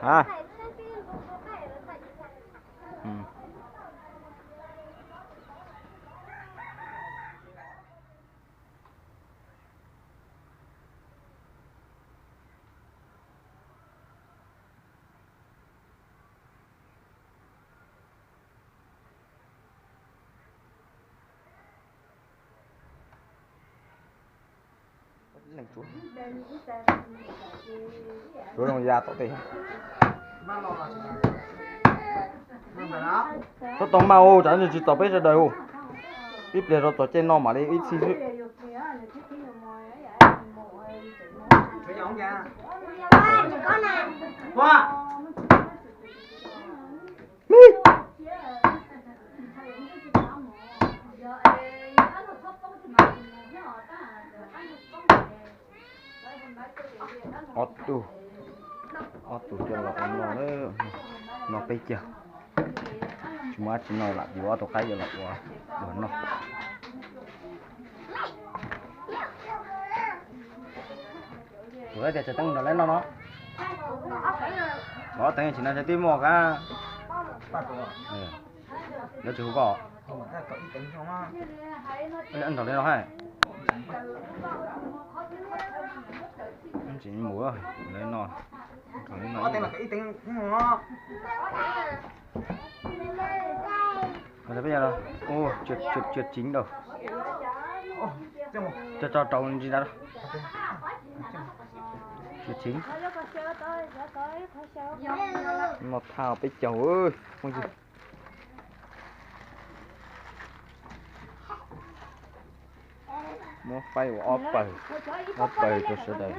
Hab. Suav zoo ya tom tej. Txhob tau maj ua, tsam ntshe tsis txaus peb sawv daws ua. Ib pliag rau txog caij noj mam li ib txhij xwb. Ob tug, ob tug coj los ua noj, noj peb caug. Tsis muaj dab tsi noj lam yuav ob tug qaib coj los ua noj. Tus qaib tias tsawg teev nrog lawv noj no? Ob teev tsis no twb muaj kab. Lawv tsis hu koj nrog lawv noj hais. Tsis mus lawv noj. Ua, tsawg tseev dau. Tso rau ntsis ntawd. Tsawg tseev. Noj thaj peb caug. Muab faib ua ob pawg, ob pawg rau sawv daws.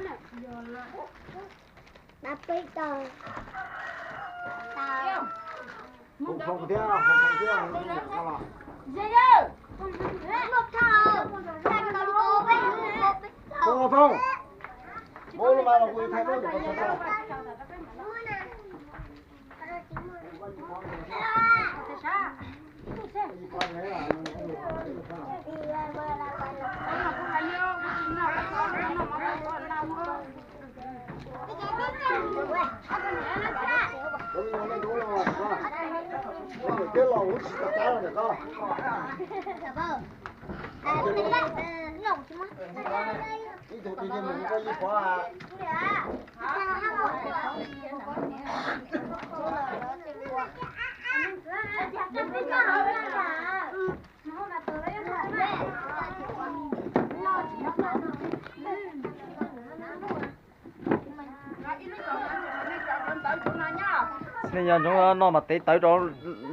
Nej yog ntsoov noj mas tev tawv rau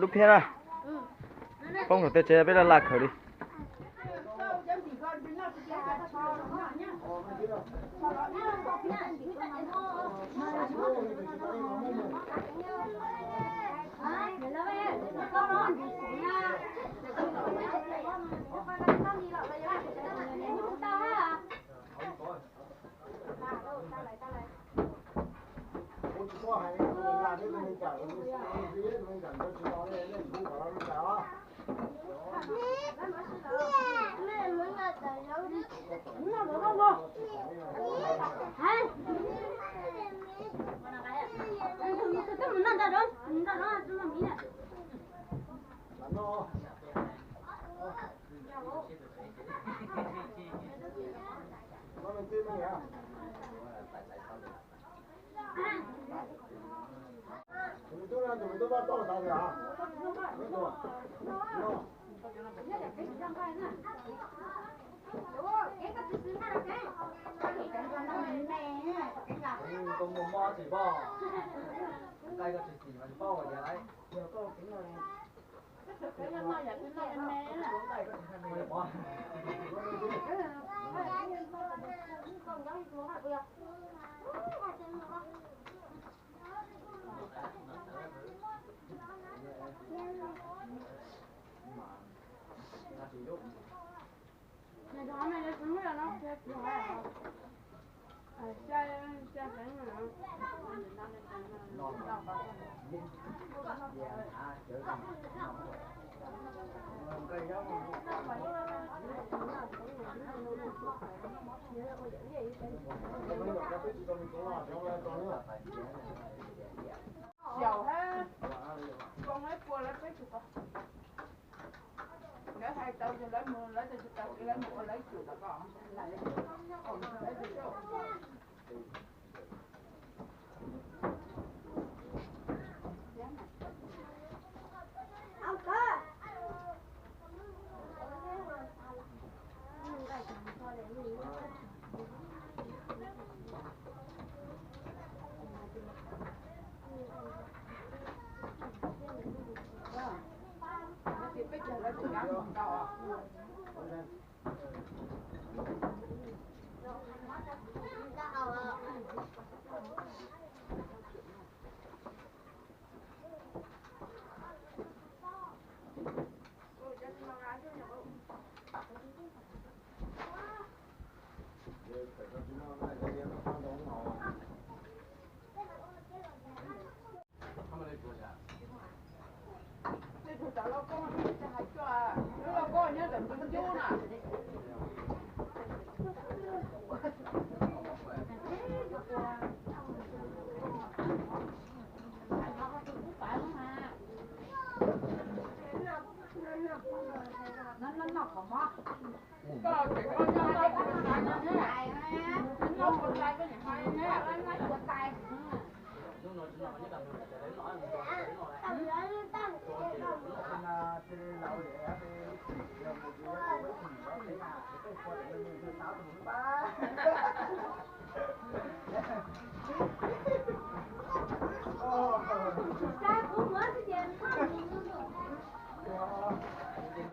lub phiab na. Poob saum tej tsev peb laj laj khaws li. Saib